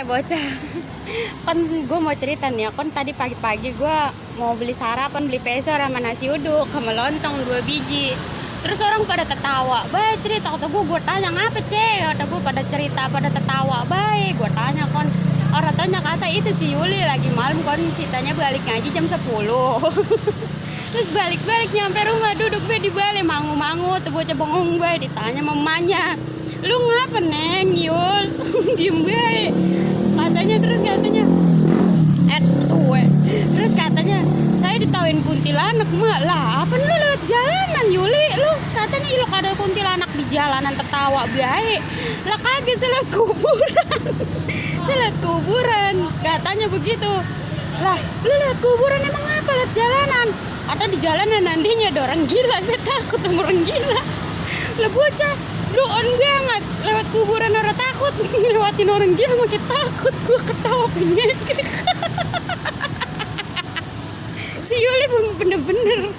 Bocah. Kan gue mau cerita nih ya, kan tadi pagi-pagi gue mau beli sarapan, beli peso sama nasi uduk sama lontong 2 biji. Terus orang pada tertawa, baik cerita, kata gue tanya ngapa kata gue pada cerita, pada tertawa, baik gue tanya kon, orang tanya kata itu si Yuli lagi malam kon ceritanya balik ngaji jam 10. Terus balik-balik nyampe rumah duduk be di balik mangu-mangu, tuh bocah bengong be ditanya mamanya, lu ngapa neng Yul? Diem be katanya suwe. Terus katanya saya ditawain kuntilanak mak, lah apa lu lewat jalanan Yuli, lu katanya lu ada kuntilanak di jalanan tertawa baik lah, kagak selat kuburan katanya begitu lah. Lu lewat kuburan emang apa lewat jalanan? Ada di jalanan nantinya ada orang gila, saya takut sama orang gila lah. Bocah doon banget lewat kuburan orang takut, lewatin orang gila makin takut. Gue ketawa penyekik. Si Yuli bener-bener